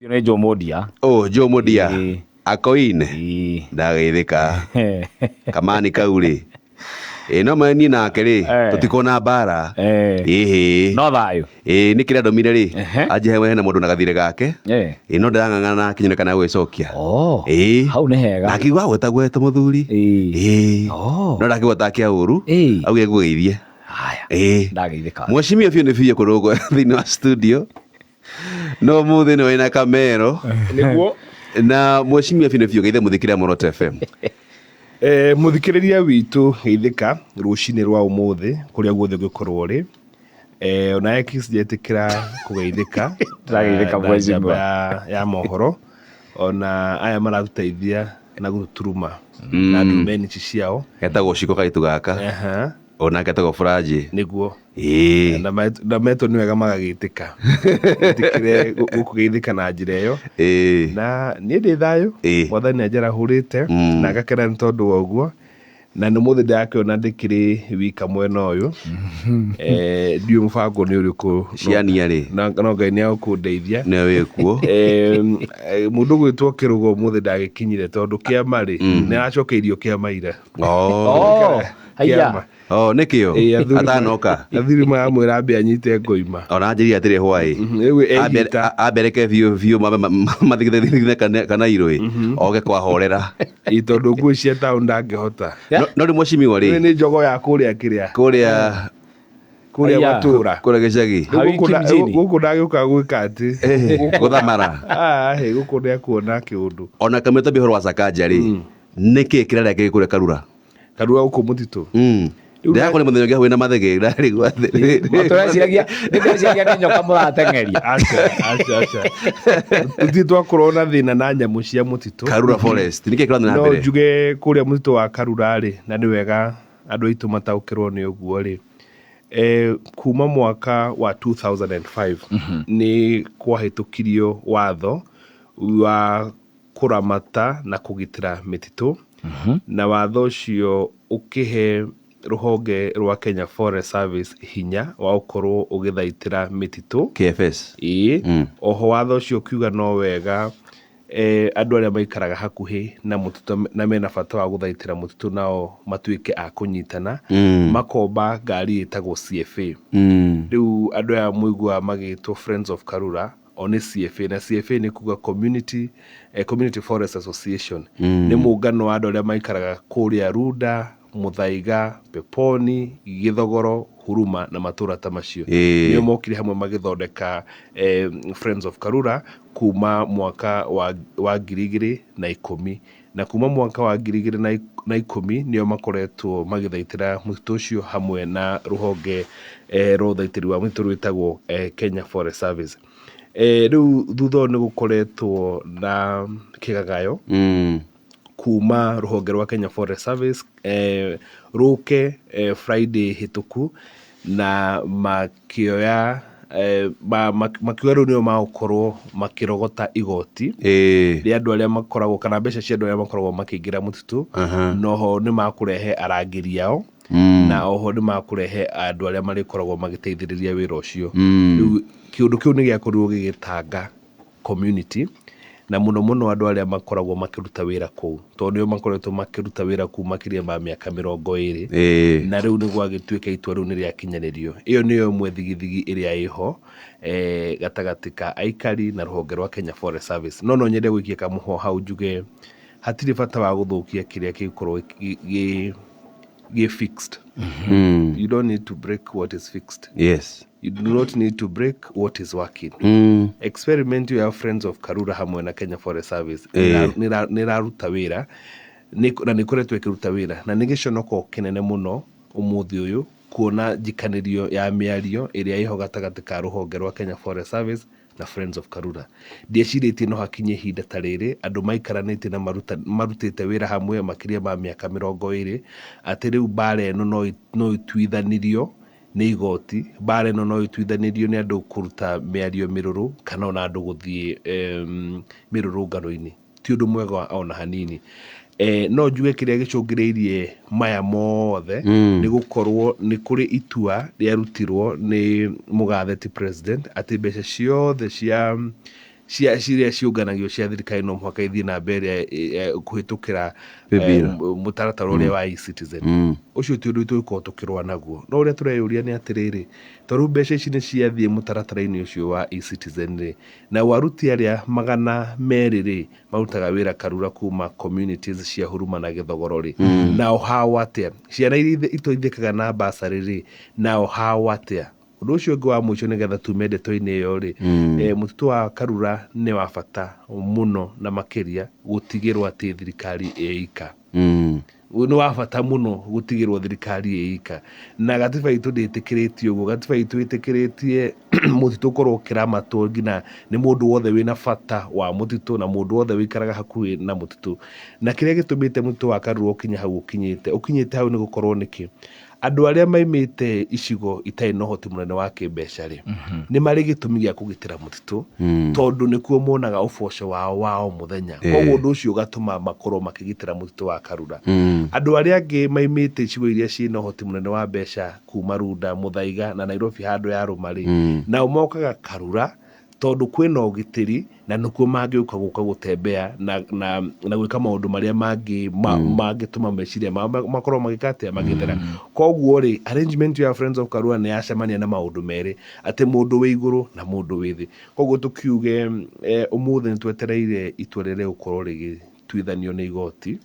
Nĩ Joe Mondia. Oh, Joe Mondia. Ĩĩ. Akoine. Ĩĩ. Ndageithĩka. Kamani kau rĩ. Ĩ no ma niĩ nake rĩ, Eh. tũtikona mbara. Eh. Ĩhĩ. No thayũ. Ĩ nĩ kĩrĩa ndũmire rĩ, Ehe. anjĩhe hena mũndũ na gathirĩ gake. Eh. Ĩ no ndĩrang'ang'ana nake nyone kana gwĩcokia. Oh. Ĩ. Hau nĩ hega. Na akiuga gweta gweta mũthuri. Ĩĩ. Ĩ. Oh. No ndakĩgweta kĩa ũru. Ĩĩ. Auge ngũgeithie. Haya. Ĩ. Ndageithĩka. Mheshimiwa biũ nĩ biũ kũrũgwo thĩinĩ wa studio. No mũthĩ nĩ wĩna kamero. Nĩguo. Na mheshimiwa biũ nĩ biũ geithe mũthikĩria Muoroto FM. Eh, mũthikĩrĩria witũ geithĩka rũcinĩ rwa ũmũthĩ kũrĩa guothe ũngĩkorwo ũrĩ. Eh, ona X njetĩkĩra kũgeithĩka. Ndĩrageithĩka Eh, na mheshimiwa. njamba ya mohoro ona aya maratũteithia na gũtũturuma na ndumeni ici ciao. Getagwo ciko kaitu gaka. Aha. Ona getagwo Furaji. Nĩguo. Ĩĩ. Na metwo nĩ wega magagĩtĩka. Ĩtĩkĩre gũkũgeithĩka na njĩra ĩyo. Ĩĩ. Na niĩ ndĩ thayũ. Ĩĩ. Mwathani nĩanjarahũrĩte na ngakena nĩ tondũ wa ũguo. Na nĩ ũmũthĩ ndĩrakĩona ndĩkĩrĩ wika mwena ũyũ. Eh, ndiũĩ mũbango nĩ ũrĩkũ. Ciania rĩ. No Ngai nĩ egũkũndeithia. Nĩwe wĩkuo. Mũndũ ũgwĩtwo Kĩrũgo ũmũthĩ ndagĩkinyire tondũ kĩama rĩ, nĩ aracokeirio kĩama ira. Oh. Oh. Haiya. Kĩama. Oh, nĩkĩo Ĩĩ, athuri atanoka. Athuri maramwĩra ambe anyite ngoima. Ona anjĩrire atĩrĩ hwaĩ. Rĩu ehita. Ambereke biũ biũ mambe mathigithane kana irũĩ. Oke kwahorera. Ĩĩ, tondũ nguo cia town ndangĩhota. No rĩu mheshimiwa Rĩu rĩ. nĩ njogo ya kũrĩa kĩrĩa. Kũrĩa Kũrĩa Aya. matũra. kũrĩa gĩcagi. Rĩu Hawiki mjini. gũkũ ndagĩũka gwĩka atĩ. Gũthamara. Ah, hĩ, gũkũ nĩekuona kĩũndũ. Ona kamwe tambia ũhoro wa Sakaja rĩ. Nĩkĩ kĩrarĩa kĩrĩ kũrĩa Karura? Karura gũkũ mũtitũ. Ndĩrakora mũthenya ũngĩ hakuhĩ na mathege ndarigwo atĩrĩrĩ. Tũreciragia nĩndĩreciragia nĩ nyoka mũrateng'eria. Aca, aca, aca. Tũtirĩ twakorwo na thĩna na nyamũ cia mũtitũ. Karura Forest. Nĩkĩ kĩrathiĩ na No mbere? njuge kũrĩa mũtitũ wa Karura rĩ, na nĩ wega andũ aitũ mataũkĩrwo nĩ ũguo rĩ, kuma mwaka wa 2005 nĩ kwahĩtũkirio watho wa kũramata na kũgitĩra mĩtitũ, na watho ũcio ũkĩhe rũhonge rwa Kenya Forest Service hinya wa gũkorwo ũgĩthaitĩra mĩtitũ. KFS. Ĩĩ, oho watho ũcio ũkiuga no wega andũ arĩa maikaraga hakuhĩ na mũtitũ na mena bata wa gũthaitĩra mũtitũ nao matuĩke a kũnyitana, makomba ngari ĩtagwo CFA. Rĩu andũ aya mũiguaga magĩtwo Friends of Karura, o nĩ CFA, na CFA nĩ kuga Community, Community Forest Association. Nĩ mũngano wa andũ arĩa maikaraga kũrĩa Runda, Muthaiga, Peponi, Gĩthogoro, Huruma na matũra ta macio. Nĩo mokire hamwe magĩthondeka Friends of Karura kuma mwaka wa 2010. Na kuma mwaka wa 2010 nĩo makoretwo magĩthaitĩra mũtitũ ũcio hamwe na rũhonge rwa ũthaitĩri wa mũtitũ rwĩtagwo Kenya Forest Service. Rĩu thutha ũyũ nĩ gũkoretwo na kĩgagayo kuma rũhonge rwa Kenya Forest Service rũke Friday hĩtũku na makĩoya makiuga rĩu nĩo magũkorwo makĩrogota igoti rĩa andũ arĩa makoragwo kana mbeca cia andũ arĩa makoragwo makĩingĩra mũtitũ, na oho nĩ makũrehe arangĩri ao, na oho nĩ makũrehe andũ arĩa marĩkoragwo magĩteithĩrĩria wĩra ũcio. Rĩu kĩũndũ kĩu nĩ gĩakorirwo gĩgĩtanga community, na mũno mũno andũ arĩa makoragwo makĩruta wĩra kũu, tondũ nĩo makoretwo makĩruta wĩra kũu makĩria ma mĩaka 20, na rĩu nĩ gwagĩtuĩka itua rĩu nĩ rĩakinyanĩrio. Ĩyo nĩyo ĩmwe thigithigi ĩrĩa ĩho gatagatĩ ka aikari na rũhonge rwa Kenya Forest Service. No no nyende gũikia kamũhwa hau njuge hatirĩ bata wa gũthũkia kĩrĩa kĩngĩkorwo gĩ fixed. You don't need to break what is fixed. You do not need to break what is working. Experiment ya Friends of Karura hamwe na Kenya Forest Service nĩ ĩraruta wĩra, na nĩ ĩkoretwo ĩkĩruta wĩra, na nĩ gĩconoko kĩnene mũno ũmũthĩ ũyũ kuona njikanĩrio ya mĩario ĩrĩa ĩho gatagatĩ ka rũhonge rwa Kenya Forest Service na Friends of Karura. Ndiecirĩtie no hakinye ihinda ta rĩrĩ andũ maikaranĩtie na marutĩte wĩra hamwe makĩria ma mĩaka 20, atĩ rĩu mbara ĩno no ĩtuithanirio nĩ igoti, mbara ĩno no ĩtuithanirio nĩ andũ kũruta mĩario mĩrũrũ kana ona andũ gũthiĩ mĩrũrũngano-inĩ. Ti ũndũ mwega ona hanini. No njuge kĩrĩa gĩcũngĩrĩirie maya mothe nĩ gũkorwo nĩ kũrĩ itua rĩarutirwo nĩ mũgathe ti president atĩ mbeca ciothe cia cia ciria ciũnganagio cia thirikari no mũhaka ithiĩ na mbere kũhĩtũkĩra Paybill. mũtaratara ũrĩa wa eCitizen. Ũcio ti ũndũ tũgĩkorwo tũkĩrũa naguo, no ũrĩa tũreyũria nĩ atĩrĩrĩ, tondũ mbeca ici nĩ ciathiĩ mũtaratara-inĩ ũcio wa eCitizen rĩ, na aruti arĩa 200 rĩ marutaga wĩra Karura kuma communities cia Huruma na Gĩthogoro rĩ, nao hao atĩa? Ciana iria itoithĩkaga na basarĩ rĩ, nao hao atĩa? Ũndũ ũcio ũngĩ wa mũico nĩgetha tume ndeto-inĩ ĩyo rĩ, mũtitũ wa Karura nĩ wa bata mũno na makĩria gũtigĩrwo atĩ thirikari ĩika. Nĩ wa bata mũno gũtigĩrwo thirikari ĩika, na gatiba itũ ndĩtĩkĩrĩtie ũguo. Gatiba itũ ĩtĩkĩrĩtie mũtitũ ũkorwo ũkĩramatwo nginya nĩ mũndũ wothe wĩna bata wa mũtitũ na mũndũ wothe wĩikaraga hakuhĩ na mũtitũ. Na kĩrĩa gĩtũmĩte mũtitũ wa Karura ũkinye hau ũkinyĩte hau nĩ gũkorwo nĩkĩ, andũ arĩa maimĩte icigo itarĩ na ũhoti mũnene wa kĩmbeca rĩ, nĩ marĩ gĩtũmi gĩa kũgitĩra mũtitũ, tondũ nĩkuo monaga ũboco wao wa o mũthenya. Koguo ũndũ ũcio ũgatũma makorwo makĩgitĩra mũtitũ wa Karura. Andũ arĩa angĩ maimĩte icigo iria ciĩna ũhoti mũnene wa mbeca kuma Runda, Muthaiga na Nairobi handũ ya rũma rĩ, nao mokaga Karura tondũ kwĩna ũgitĩri na nĩkuo mangĩũka gũka gũtembea na gwĩka maũndũ marĩa mangĩ mangĩtũma meciria mao makorwo magĩka atĩa, magĩthera. Koguo rĩ, arrangement ya Friends of Karura nĩ yacemania na maũndũ merĩ, atĩ mũndũ wĩ igũrũ na mũndũ wĩ thĩ. Koguo tũkiuge ũmũthĩ nĩ twetereire itua rĩrĩa rĩgũkorwo rĩgĩtuithanio nĩ igoti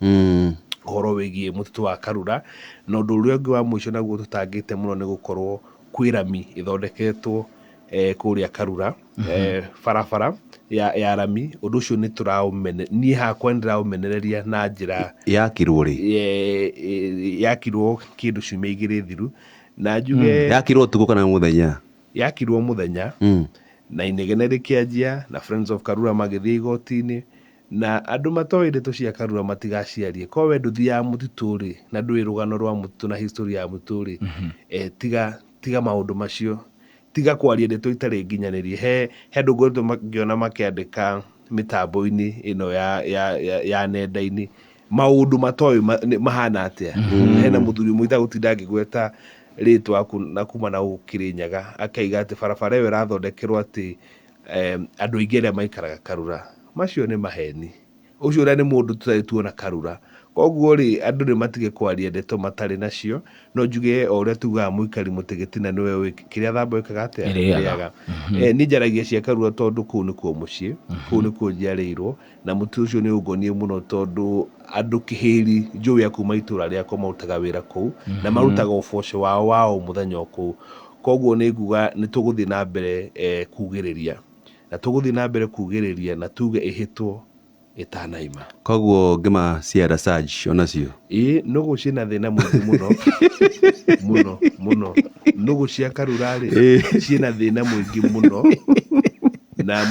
ũhoro wĩgiĩ mũtitũ wa Karura. Na ũndũ ũrĩa ũngĩ wa mũico naguo tũtangĩte mũno nĩ gũkorwo kwĩ rami ĩthondeketwo kũrĩa Karura, barabara ya rami. Ũndũ ũcio nĩ tũraũmene, niĩ hakwa nĩ ndĩraũmenereria na njĩra Yakirwo rĩ? Yakirwo kĩndũ ciumia 2 thiru, na njuge Yakirwo ũtukũ kana mũthenya? Yakirwo mũthenya. Na inegene rĩkĩanjia na Friends of Karura magĩthiĩ igoti-inĩ, na andũ matoĩ ndeto cia Karura matigaciarie. Korwo we ndũthiaga mũtitũ rĩ, na ndũĩ rũgano rwa mũtitũ na history ya mũtitũ rĩ, tiga maũndũ macio, tiga kwaria ndeto itarĩ nginyanĩrie. He andũ ngoretwo ngĩona makĩandĩka mĩtambo-inĩ ĩno ya nenda-inĩ maũndũ matoĩ mahana atĩa. Hena mũthuri ũmwe itagũtinda ngĩgweta rĩtwa na kuma na gũkũ Kĩrĩnyaga, akaiga atĩ barabara ĩyo ĩrathondekerwo atĩ andũ aingĩ arĩa maikaraga Karura. Macio nĩ maheni. Ũcio ũrĩa nĩ mũndũ tũtarĩ tuona Karura. Koguo rĩ, andũ nĩ matige kwaria ndeto matarĩ nacio. No njuge o ũrĩa tugaga mũikari mũtĩ gĩtina nĩwe ũĩ kĩrĩa thamba ĩkaga atĩa? Ĩrĩaga. Ĩrĩaga. Niĩ njaragia cia Karura tondũ kũu nĩkuo mũciĩ, kũu nĩkuo njiarĩirwo, na mũtĩ ũcio nĩ ũngoniĩ mũno tondũ andũ kĩhĩri njũĩ a kuma itũra rĩakwa marutaga wĩra kũu na marutaga ũboco wao wa o mũthenya o kũu. Koguo nĩ nguga nĩ tũgũthiĩ na mbere kugĩrĩria, na tũgũthiĩ na mbere kugĩrĩria na tuge ĩhĩtwo ĩtanaima. Koguo ngĩma cia Saj onacio? Ĩĩ, nũgũ ciĩna thĩna mũingĩ mũno mũno mũno. Nũgũ cia Karura rĩ, ciĩna thĩna mũingĩ mũno, na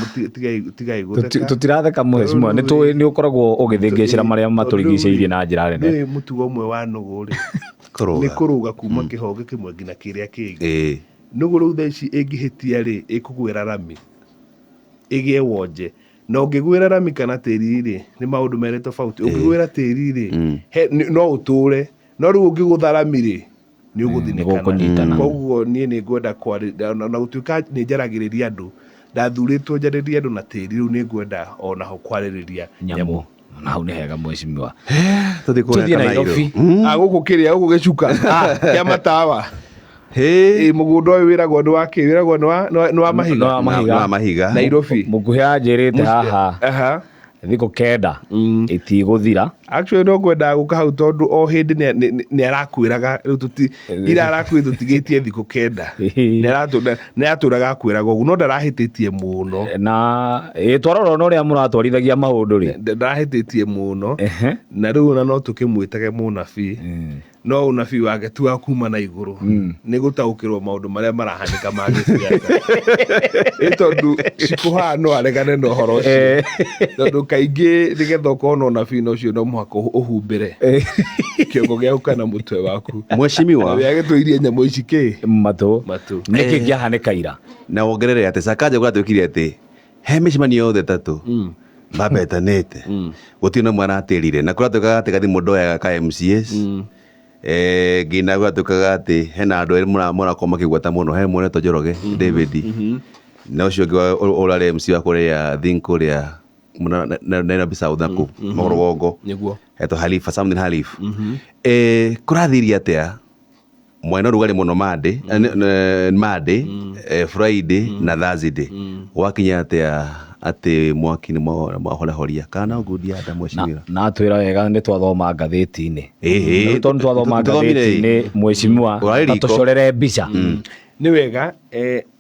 tigai gũtheka. Tũtiratheka mheshimiwa, nĩ tũĩ nĩ ũkoragwo ũgĩthĩngĩcĩra marĩa matũrigicĩirie na njĩra nene. Nĩ mũtugo ũmwe wa nũgũ rĩ, Kũrũga. nĩ kũrũga kuma kĩhonge kĩmwe nginya kĩrĩa kĩngĩ. Nũgũ rĩu thaa ici ĩngĩhĩtia rĩ, ĩkũgwĩra rami ĩgĩe wonje, na ũngĩgwĩra rami kana tĩri rĩ, nĩ maũndũ merĩ tofauti. Ũngĩgwĩra tĩri rĩ, no ũtũre, no rĩu ũngĩgũtha rami rĩ, nĩ ũgũthinĩkana. Nĩgũkũnyitana. Koguo niĩ nĩ ngwenda kwarĩ na gũtuĩka nĩ njaragĩrĩria andũ, ndathurĩtwo njarĩrie andũ na tĩri, rĩu nĩ ngwenda onaho kwarĩrĩria nyamũ. Na hau nĩ hega mheshimiwa. Tũthiĩ kũrĩa Tũthiĩ Kanairo. Nairobi. Gũkũ kĩrĩa gũkũ gĩcuka kĩa matawa. Hĩ. Ĩ, mũgũnda ũyũ wĩragwo nĩ wa kĩ? Wĩragwo nĩ wa mahiga. Nĩ wa mahiga. Nĩ wa mahiga. Nairobi. Mũkuhĩ anjĩrĩte haha Aha. thikũ 9 ĩtigũthira. Actually no ngwendaga gũka hau tondũ o hĩndĩ nĩ arakwĩraga rĩu ira arakwĩra tũtigĩtie thikũ 9. Nĩ aratũraga akwĩraga ũguo, no ndarahĩtĩtie mũno. Na twarora ona ũrĩa mũratwarithagia maũndũ rĩ. Ndarahĩtĩtie mũno. Na rĩu ona no tũkĩmwĩtage mũnabii. No ũnabii wake ti wa kuma na igũrũ, nĩ gũtaũkĩrwo maũndũ marĩa marahanĩka ma gĩsiasa. Ĩ tondũ Shiko haha no aregane na ũhoro ũcio, tondũ kaingĩ nĩgetha ũkorwo na ũnabii na ũcio no mũhaka ũhumbĩre kĩongo gĩaku kana mũtwe waku. Mheshimiwa. We agĩtũirie nyamũ ici kĩ matũ. Matũ. Nĩkĩ kĩahanĩka ira? Na wongerere atĩ Sakaja kũratuĩkire atĩ he mĩcemanio yothe ĩtatũ mabetanĩte, gũtirĩ na ũmwe aratĩrire, na kũratuĩkaga atĩ gathimũ ndoyaga ka MCAs. Nginya kũratuĩkaga atĩ hena andũ erĩ mũrakorwo makĩgweta mũno, he mwene Njoroge David. Na ũcio ũngĩ ũrarĩ MC wa kũrĩa think kũrĩa Nairobi South naku rũgongo. Nĩguo. Etwo Halifa something Halif. Kũrathirie atĩa mwena ũrugarĩ mũno Monday, Monday, Friday na Thursday, gwakinya atĩa atĩ mwaki nĩ mwahorahoria kana ngundi ya nda mheshimiwa? Na atwĩra wega nĩ twathoma ngathĩti-inĩ. Ĩhĩ. Rĩu tondũ twathoma Tũthomire ĩ. ngathĩti-inĩ, mheshimiwa, Ũrarĩ ta riko. tũcorere mbica. Nĩ wega,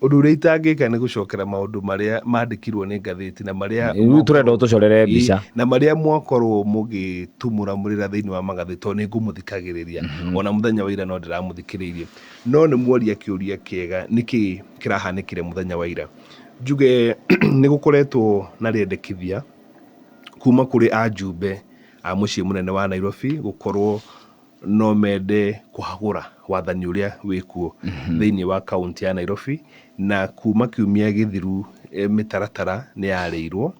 ũndũ ũrĩa itangĩka nĩ gũcokera maũndũ marĩa mandĩkirwo nĩ ngathĩti na marĩa Rĩu tũrenda ũtũcorere mbica. Na marĩa mwakorwo mũgĩtumũramũrĩra thĩinĩ wa magathĩti, tondũ nĩ ngũmũthikagĩrĩria ona mũthenya wa ira no ndĩramũthikĩrĩirie. No nĩ mworia kĩũria kĩega, nĩkĩ kĩrahanĩkire mũthenya wa ira? Njuge nĩ gũkoretwo na rĩendekithia kuma kũrĩ ajumbe a mũciĩ mũnene wa Nairobi gũkorwo no mende kũhagũra wathani ũrĩa wĩkuo thĩinĩ wa kaunti ya Nairobi. Na kuma kiumia gĩthiru, mĩtaratara nĩ yarĩirwo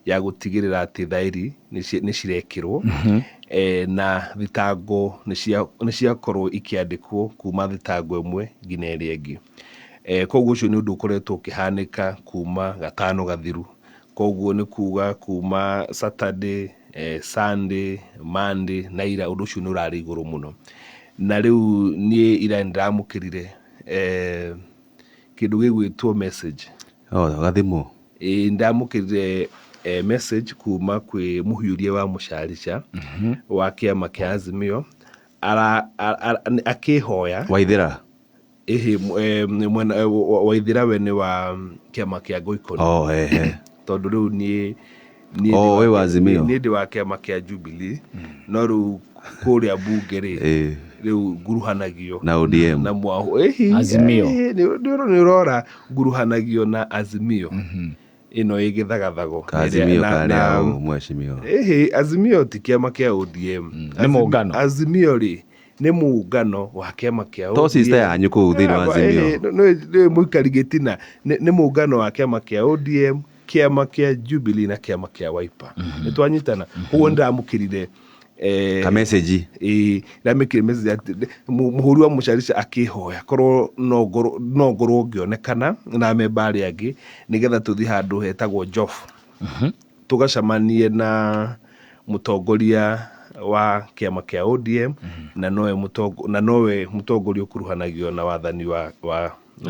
ya gũtigĩrĩra atĩ thaĩri nĩ cirekĩrwo, na thitango nĩ ciakorwo ikĩandĩkwo kuma thitango ĩmwe nginya ĩrĩa ĩngĩ. Koguo ũcio nĩ ũndũ ũkoretwo ũkĩhanĩka kuma gatano gathiru. Koguo nĩ kuga kuma Saturday, Sunday, Monday na ira, ũndũ ũcio nĩ ũrarĩ igũrũ mũno. Na rĩu niĩ ira nĩ ndĩramũkĩrire kĩndũ gĩgwĩtwo message. Oh, gathimũ. Ĩĩ, ndamũkĩrire message kuma kwĩ mũhiũria wa mũcarica wa kĩama kĩa Azimio akĩhoya. Waithĩra. Ĩhĩ, mwena Waithĩra we nĩ wa kĩama kĩa Ngoikoni. Oh, ehe. Tondũ rĩu niĩ Oh, ndĩ wĩ wa Azimio. Niĩ ndĩ wa kĩama kĩa Jubilee, no rĩu kũrĩa bunge rĩ, rĩu nguruhanagio na ODM. Na mwahu ĩhi. Azimio. Ĩhĩ, nĩ ũrora nguruhanagio na Azimio ĩno ĩ gĩthagathago. Kaazimio Na- karĩa na- mheshimiwa. Ĩhĩ, Azimio ti kĩama kĩa ODM. Nĩ mũngano. Azimio rĩ nĩ mũngano wa kĩama kĩa To sister ODM. yanyu kũu thĩinĩ wa Azimio. Nĩ mũikari gĩtina, nĩ mũngano wa kĩama kĩa ODM, kĩama kĩa Jubilee na kĩama kĩa Wiper. Nĩ twanyitana? Koguo nĩ ndamũkĩrire Ka message. Ĩĩ, ndamĩkĩrire message atĩ mũhũri wa mũcarica akĩhoya korwo no ngorwo ngĩonekana na memba arĩa angĩ nĩgetha tũthiĩ handũ hetagwo Jof, tũgacemanie na mũtongoria wa kĩama kĩa ODM, na nowe mũtongoria ũkuruhanagio na wathani wa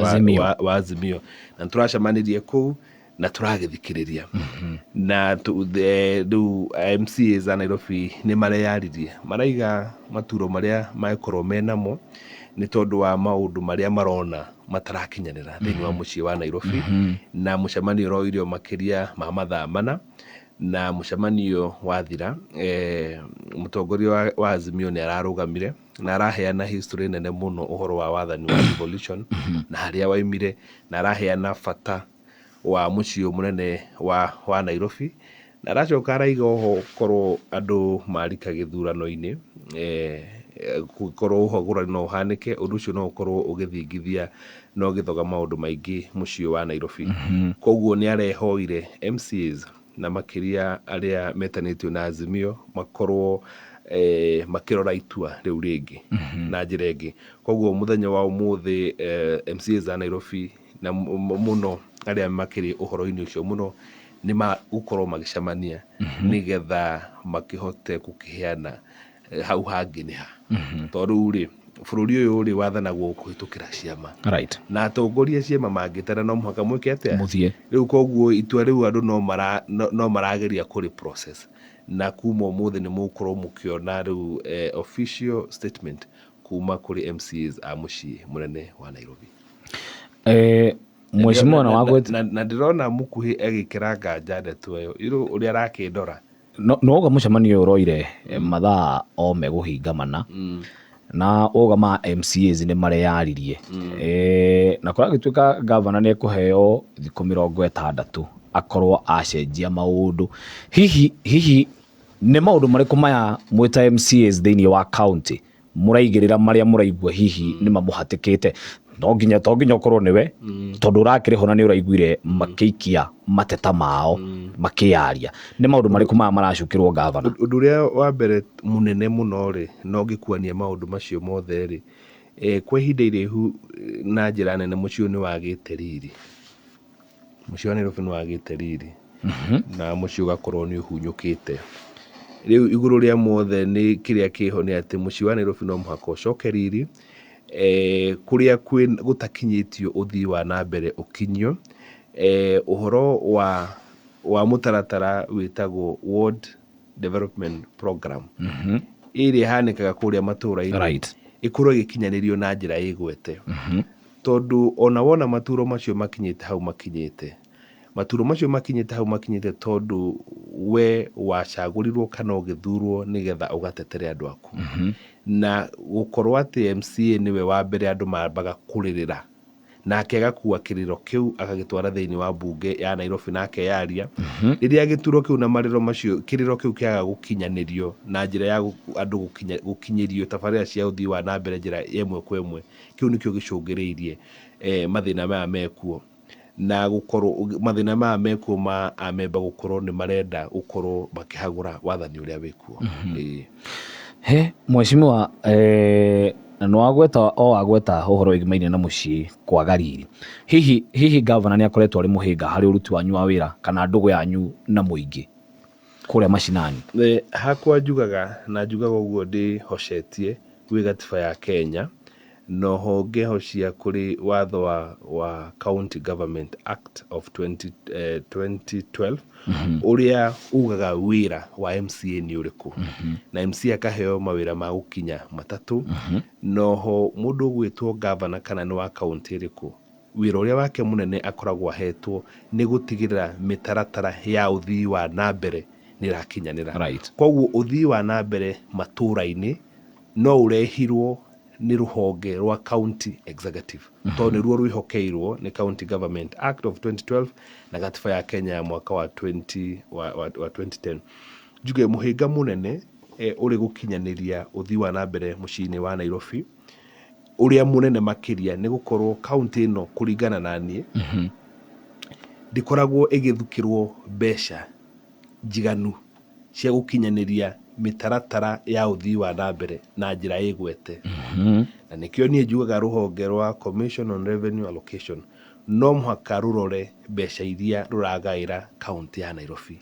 Azimio. wa Azimio. Na tũracemanirie kũu na tũragĩthikĩrĩria na rĩu MCAs a Nairobi nĩ mareyaririe, maraiga maturo marĩa mangĩkorwo menamo nĩ tondũ wa maũndũ marĩa marona matarakinyanĩra thĩinĩ wa mũciĩ wa Nairobi. Na mũcemanio ũroirio makĩria ma mathaa 4, na mũcemanio wathira, mũtongoria wa Azimio nĩ ararũgamire na araheana history nene mũno ũhoro wa wathani wa devolution na harĩa waimire, na araheana bata wa mũciĩ mũnene wa Nairobi, na aracoka araiga oho korwo andũ marika gĩthurano-inĩ, kũngĩkorwo ũhagũrani no ũhanĩke, ũndũ ũcio no ũkorwo ũgĩthingithia na ũgĩthoga maũndũ maingĩ mũciĩ wa Nairobi. Koguo nĩ arehoire MCAs na makĩria arĩa metanĩtio na Azimio makorwo makĩrora itua rĩu rĩngĩ na njĩra ĩngĩ. Koguo mũthenya wa ũmũthĩ, MCAs a Nairobi na mũno arĩa makĩrĩ ũhoro-inĩ ũcio mũno nĩ magũkorwo magĩcemania nĩgetha makĩhote gũkĩheana hau hangĩ nĩ ha, tondũ rĩu rĩ bũrũri ũyũ rĩ wathanagwo kũhĩtũkĩra ciama na atongoria ciama mangĩtana no mũhaka mwĩke atĩa? Mũthiĩ. Rĩu koguo itua rĩu andũ no marageria kũrĩ process, na kuma ũmũthĩ nĩ mũgũkorwo mũkĩona rĩu official statement kuma kũrĩ MCAs a mũciĩ mũnene wa Nairobi. Mheshimiwa na wagwet Na ndĩrona mũkuhĩ agĩkĩra nganja ndeto ĩyo irũ ũrĩa arakĩndora. No uga mũcemanio ũyũ ũroire mathaa o megũhinga mana, na uga ma MCAs nĩ mareyaririe, na kũragĩtuĩka gavana nĩ ekũheo thikũ 60 akorwo acenjia maũndũ. Hihi nĩ maũndũ marĩkũ maya mwĩta MCAs thĩinĩ wa county mũraigĩrĩra marĩa mũraigua hihi nĩ mamũhatĩkĩte? No nginya, to nginya ũkorwo nĩwe, tondũ ũrakĩrĩho na nĩ ũraiguire makĩikia mateta mao makĩyaria. Nĩ maũndũ marĩkũ maya maracukĩrwo gavana? Ũndũ ũrĩa wa mbere mũnene mũno rĩ, na ũngĩkuania maũndũ macio mothe rĩ, kwa ihinda iraihu na njĩra nene mũciĩ ũyũ nĩ wagĩte riri. Mũciĩ wa Nairobi nĩ wagĩte riri na mũciĩ ũgakorwo nĩ ũhunyũkĩte. Rĩu igũrũ rĩa mothe nĩ kĩrĩa kĩho nĩ atĩ mũciĩ wa Nairobi no mũhaka ũcoke riri, kũrĩa kwĩ gũtakinyĩtio ũthii wa na mbere ũkinyio. Ũhoro wa mũtaratara wĩtagwo Ward Development Program ĩrĩa ĩhanĩkaga kũrĩa matũra-inĩ ĩkorwo ĩgĩkinyanĩrio na njĩra ĩgwete. Tondũ ona wona maturo macio makinyĩte hau makinyĩte, maturo macio makinyĩte hau makinyĩte tondũ we wacagũrirwo kana ũgĩthurwo nĩgetha ũgatetere andũ aku. Na gũkorwo atĩ MCA nĩwe wa mbere andũ mambaga kũrĩrĩra, nake agakua kĩrĩro kĩu agagĩtwara thĩinĩ wa mbunge ya Nairobi na akeyaria. Rĩrĩa gĩturo kĩu na marĩro macio, kĩrĩro kĩu kĩaga gũkinyanĩrio na njĩra ya andũ gũkinyĩrio tabarĩra cia ũthii wa na mbere njĩra ya ĩmwe kwa ĩmwe, kĩu nĩkĩo gĩcũngĩrĩirie mathĩna maya mekuo. Na gũkorwo mathĩna maya mekuo ma amemba gũkorwo nĩ marenda gũkorwo makĩhagũra wathani ũrĩa wĩkuo. He mheshimiwa, na nĩ wagweta o wagweta ũhoro wĩgimaine na mũciĩ kwaga riri. Hihi gavana nĩ akoretwo arĩ mũhĩnga harĩ ũruti wanyu wa wĩra kana ndũgũ yanyu na mũingĩ kũrĩa macinani? Hakwa njugaga na njugaga ũguo ndĩhocetie gwĩ gatiba ya Kenya, noho ngehocia kũrĩ watho wa County Government Act of 2012 ũrĩa ugaga wĩra wa MCA nĩ ũrĩkũ. Na MCA akaheo mawĩra ma gũkinya matatũ. Noho mũndũ ũgwĩtwo gavana kana nĩ wa kaũntĩ ĩrĩkũ, wĩra ũrĩa wake mũnene akoragwo ahetwo nĩ gũtigĩrĩra mĩtaratara ya ũthii wa na mbere nĩ ĩrakinyanĩra. Koguo ũthii wa na mbere matũra-inĩ no ũrehirwo nĩ rũhonge rwa county executive, tondũ nĩruo rwĩhokeirwo nĩ County Government Act of 2012 na gatiba ya Kenya ya mwaka wa 2010. Njuge mũhĩnga mũnene ũrĩ gũkinyanĩria ũthii wa na mbere mũciĩ-inĩ wa Nairobi, ũrĩa mũnene makĩria nĩ gũkorwo kaũntĩ ĩno kũringana na niĩ ndĩkoragwo ĩgĩthukĩrwo mbeca njiganu cia gũkinyanĩria mĩtaratara ya ũthii wa na mbere na njĩra ĩgwete. Na nĩkĩo niĩ njugaga rũhonge rwa Commission on Revenue Allocation no mũhaka rũrore mbeca iria rũragaĩra kaũntĩ ya Nairobi.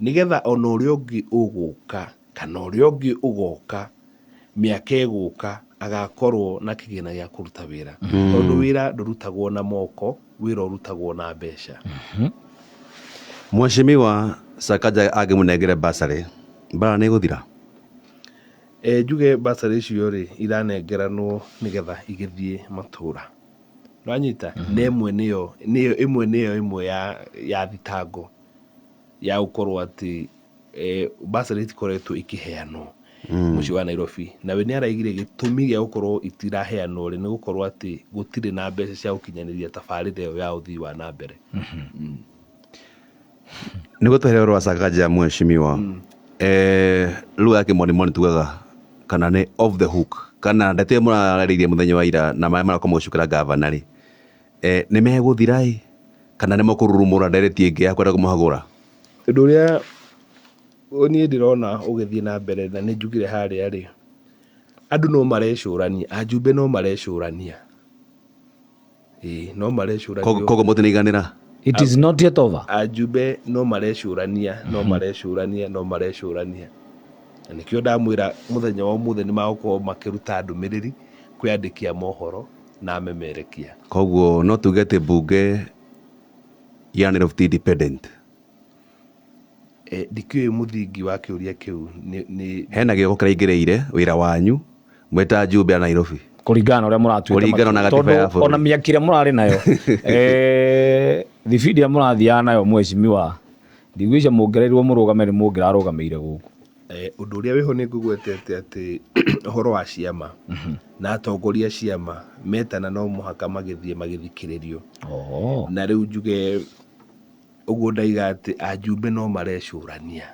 Nĩgetha ona ũrĩa ũngĩ ũgũka kana ũrĩa ũngĩ ũgoka mĩaka ĩgũka agakorwo na kĩgĩna gĩa kũruta wĩra. Tondũ wĩra ndũrutagwo na moko, wĩra ũrutagwo na mbeca. Mheshimiwa Sakaja angĩmũnengere bursary, mbara nĩ ĩgũthira? Njuge bursary icio rĩ iranengeranwo nĩgetha igĩthiĩ matũra. Nĩwanyita? Na ĩmwe nĩyo, nĩyo, ĩmwe nĩyo ĩmwe ya thitango ya gũkorwo atĩ bursary itikoretwo ikĩheanwo mũciĩ wa Nairobi. Nawe nĩ araigire gĩtũmi gĩa gũkorwo itiraheanwo rĩ nĩ gũkorwo atĩ gũtirĩ na mbeca cia gũkinyanĩria tabarĩra ĩyo ya ũthii wa na mbere. Nĩguo twehere ũhoro wa Sakaja mheshimiwa, lugha ya kĩmonimoni tugaga kana nĩ off the hook, kana ndeto ĩyo mũrarĩirie mũthenya wa ira na marĩa marakorwo mũgĩcukĩra gavana rĩ, nĩ megũthira ĩ kana nĩ mũkũrurumũra ndereti ĩngĩ ya kwenda kũmũhagũra? Ũndũ ũrĩa niĩ ndĩrona ũgĩthiĩ na mbere na nĩ njugire harĩa rĩ, andũ no marecũrania, ajumbe no marecũrania. Ĩĩ, no marecũrania. Koguo mũtinaiganĩra? It is not yet over. Ajumbe no marecũrania, no marecũrania, no marecũrania. Na nĩkĩo ndamwĩra mũthenya wa ũmũthĩ nĩ magũkorwo makĩruta ndũmĩrĩri kwĩ andĩki a mohoro na amemerekia. Koguo no tuge atĩ mbunge ya Nairobi ti independent? Ndikĩũĩ mũthingi wa kĩũria kĩu nĩ Hena gĩoko kĩraingĩrĩire wĩra wanyu mwĩta njumbe a Nairobi. Kũringana na ũrĩa mũratuĩte Kũringana na gatiba ya tondũ ona bũrũri. mĩaki ĩrĩa mũrarĩ nayo, thibindi ĩrĩa mũrathiaga nayo mheshimiwa, ndigwĩciria mũngĩrerirwo mũrũgame nĩ mũngĩrarũgamĩire gũkũ. Ũndũ ũrĩa wĩho nĩ ngũgwetete atĩ ũhoro wa ciama na atongoria ciama metana no mũhaka magĩthiĩ magĩthikĩrĩrio. Na rĩu njuge ũguo ndaiga atĩ ajumbe no marecũrania,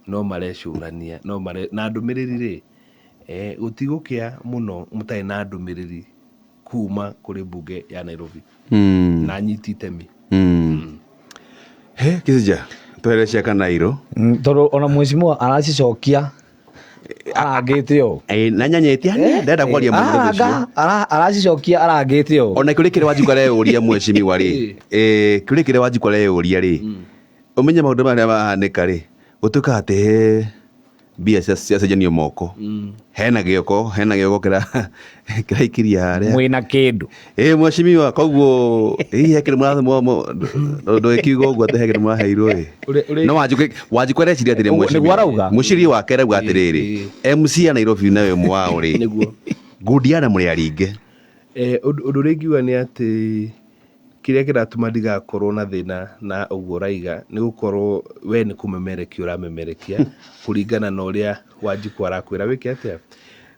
no marecũrania, no mare, na ndũmĩrĩri rĩ, gũtigũkĩa mũno mũtarĩ na ndũmĩrĩri kuma kũrĩ mbunge ya Nairobi. Na nyiti itemi. He, Kĩcija, twehere cia Kanairo. Tondũ ona mheshimiwa aracicokia Arangĩte ũũ. Na nyanya ĩtiane ndenda kwaria mũno ũcio. Aranga, aracicokia arangĩte ũũ. Ona kĩũria kĩrĩa Wanjikũ areyũria mwecimiwa rĩ, kĩũria kĩrĩa Wanjikũ areyũria rĩ, ũmenye maũndũ marĩa mahanĩka rĩ, gũtuĩkaga atĩ he mbia ciacenjanio moko, hena gĩoko, hena gĩoko kĩraikiria harĩa Mwĩna kĩndũ. Mweshimiwa, koguo hihi he kĩndũ ndũgĩkiuga ũguo atĩ he kĩndũ mũraheirwo ĩ. No Wanjikũ areciria atĩrĩ, Ũguo nĩguo mweshimiwa arauga? Mũciria wake arauga atĩrĩrĩ, MC ya Nairobi nawe ũmwe wao rĩ, Nĩguo. Ngundiana mũrĩ aringe. Ũndũ ũrĩa ingiuga nĩ atĩ kĩrĩa kĩratũma ndigakorwo na thĩna na ũguo ũraiga nĩ gũkorwo we nĩ kũmemerekia ũramemerekia kũringana na ũrĩa Wanjikũ arakwĩra wĩke atĩa.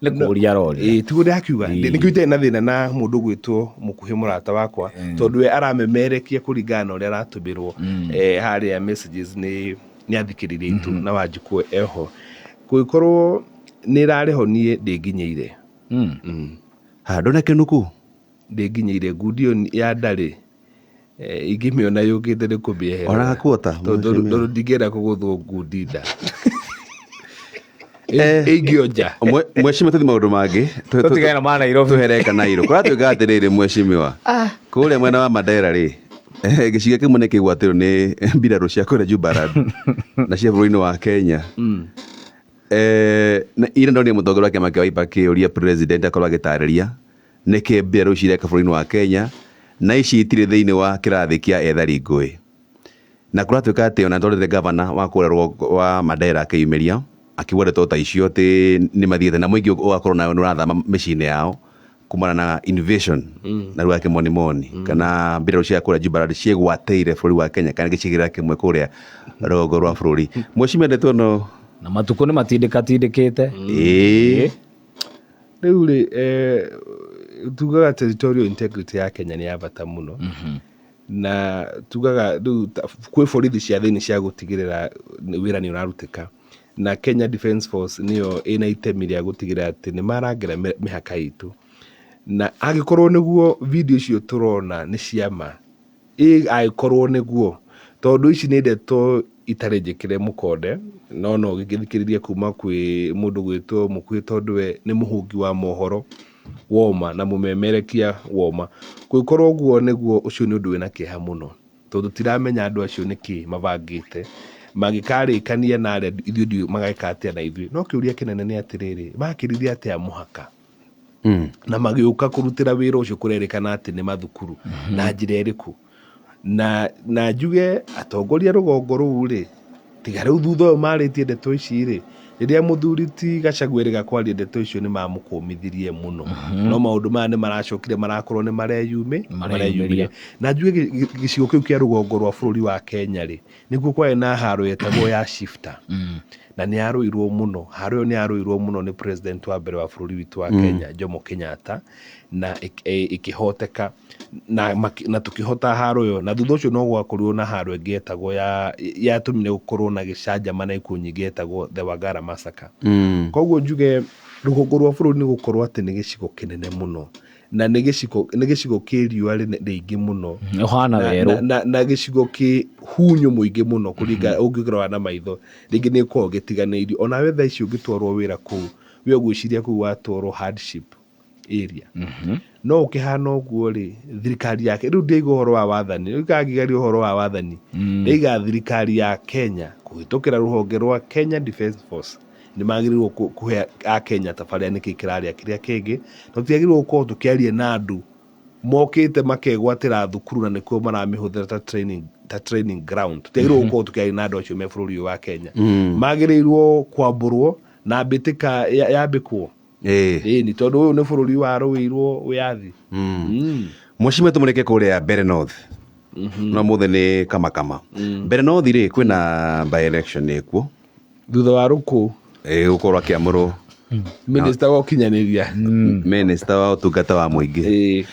Nĩ kũũria aroria. Tiguo ndĩrakiuga. Nĩkĩo itarĩ na thĩna na mũndũ ũgwĩtwo mũkuhĩ mũrata wakwa, tondũ we aramemerekia kũringana na ũrĩa aratũmĩrwo harĩa messages nĩ athikĩrĩria aitũ na Wanjikũ eho. Kũngĩkorwo nĩ ĩrarĩho niĩ ndĩnginyĩire. Ha, ndũna kĩnuku? Ndĩnginyĩire. Ngundi ĩyo ya ndarĩ ingĩmĩona yũkĩte nĩ kũmĩeherera. Ona gakuota, Tondũ mweshimiwa. ndingĩenda kũgũthwo ngundi nda. Ĩngĩonja. Mweshimiwa, tũthi maũndũ mangĩ. Tũtigane na ma Nairobi. Tũhereka Nairo. Kũratuĩka atĩrĩrĩ, mweshimiwa, kũrĩa mwena wa Mandera rĩ, gĩcigo kĩmwe nĩ kĩgwatĩrwo nĩ mbirarũ cia kũrĩa Jubaland na cia bũrũri-inĩ wa Kenya. Na ira ndonire mũtongoria wa kĩama kĩa Wiper akĩũria president akorwo agĩtarĩria nĩkĩ mbirarũ cireka bũrũri-inĩ wa Kenya na ici itirĩ thĩinĩ wa kĩrathi kĩa ethari ngũĩ. Na kũratuĩka atĩ ona ndorire gavana wa kũrĩa rũgongo wa Mandera akĩyumĩria akiuga ndeto ta icio atĩ nĩ mathiĩte na mũingĩ ũgakorwo nayo nĩ ũrathama mĩciĩ-inĩ yao kumana na invasion na lugha ya kĩmonimoni, kana mbirarũ cia kũrĩa Jubaland ciĩgwatĩire bũrũri wa Kenya kana gĩcigĩrĩra kĩmwe kũrĩa rũgongo rwa bũrũri. Mweshimiwa, ndeto ĩno Na matukũ nĩ matindĩkatindĩkĩte. Ĩĩ. Rĩu rĩ, tugaga territorial integrity ya Kenya nĩ ya bata mũno, na tugaga rĩu kwĩ borithi cia thĩinĩ cia gũtigĩrĩra wĩra nĩ ũrarutĩka, na Kenya Defence Force nĩyo ĩna itemi rĩa gũtigĩrĩra atĩ nĩ marangĩra mĩhaka itũ. Na angĩkorwo nĩguo video icio tũrona nĩ ciama, angĩkorwo nĩguo, tondũ ici nĩ ndeto itarĩ njĩkĩre mũkonde, no no gĩthikĩrĩrie kuma kwĩ mũndũ gwĩtwo mũkuhĩ, tondũ we nĩ mũhungi wa mohoro woma na mũmemerekia woma. Kũngĩkorwo ũguo nĩguo, ũcio nĩ ũndũ wĩna kĩeha mũno, tondũ tiramenya andũ acio nĩkĩ mabangĩte mangĩkarĩkania na arĩa ithuĩ ndiũĩ mageka atĩa na ithuĩ. No kĩũria kĩnene nĩ atĩrĩrĩ, makĩrire atĩa mũhaka na magĩũka kũrutĩra wĩra ũcio kũrerĩkana atĩ nĩ mathukuru na njĩra ĩrĩkũ? Na njuge atongoria rũgongo rũu rĩ, tiga rĩu thutha ũyũ marĩtie ndeto ici rĩ, rĩrĩa mũthuri ti Gachagua erĩga kwaria ndeto icio nĩ mamũkũmithirie mũno, no maũndũ maya nĩ maracokire marakorwo nĩ mareyumĩria. Na njuge gĩcigo kĩu kĩa rũgongo rwa bũrũri wa Kenya rĩ, nĩkuo kwarĩ na haro yetagwo ya shifta, na nĩ yarũirwo mũno. Haro ĩyo nĩ yarũirwo mũno nĩ president wa mbere wa bũrũri witũ wa Kenya, Jomo Kenyatta, na ĩkĩhoteka na tũkĩhota haro ĩyo. Na thutha ũcio no gwakorirwo na haro ĩngĩ yetagwo ya yatũmire gũkorwo na gĩcanjama na ikuũ nyingĩ, yetagwo the Wagara Massacre. Koguo njuge rũgongo rwa bũrũri nĩ gũkorwo atĩ nĩ gĩcigo kĩnene mũno, na nĩ gĩcigo kĩ riũa rĩingĩ mũno. Ũhana na, werũ. Na gĩcigo kĩ hunyũ mũingĩ mũno kũringa ũngĩrora na maitho rĩngĩ nĩ gĩkoragwo gĩtiganĩirio. Onawe thaa ici ũngĩtwarwo wĩra kũu, we ũgwĩciria kũu watwarwo hardship area. No ũkĩhana ũguo rĩ, thirikari yake rĩu ndiaiga ũhoro wa wathani, rĩu kangigaria ũhoro wa wathani, ndaiga thirikari ya Kenya kũhĩtũkĩra rũhonge rwa Kenya Defence Force nĩ magĩrĩirwo kũhe akenya tabarĩra nĩkĩ kĩrarĩa kĩrĩa kĩngĩ, na tũtiagĩrĩirwo gũkorwo tũkĩaria na andũ mokĩte makegwatĩra thukuru na nĩkuo maramĩhũthĩra ta training ground. Tũtiagĩrĩirwo gũkorwo tũkĩaria na andũ acio me bũrũri ũyũ wa Kenya. Magĩrĩirwo kwambũrwo na mbĩtĩka yambĩkwo. Ĩni, tondũ ũyũ nĩ bũrũri warũĩirwo wĩyathi. Mweshimiwa, tũmũrĩke kũrĩa Mbere North, no mũthĩ nĩ kamakama Mbere North rĩ, kwĩna by election ĩkuo. Thutha wa rũkũ. Gũkorwo akĩamũrwo Minista wa ũkinyanĩria. Minista wa ũtungata wa mũingĩ.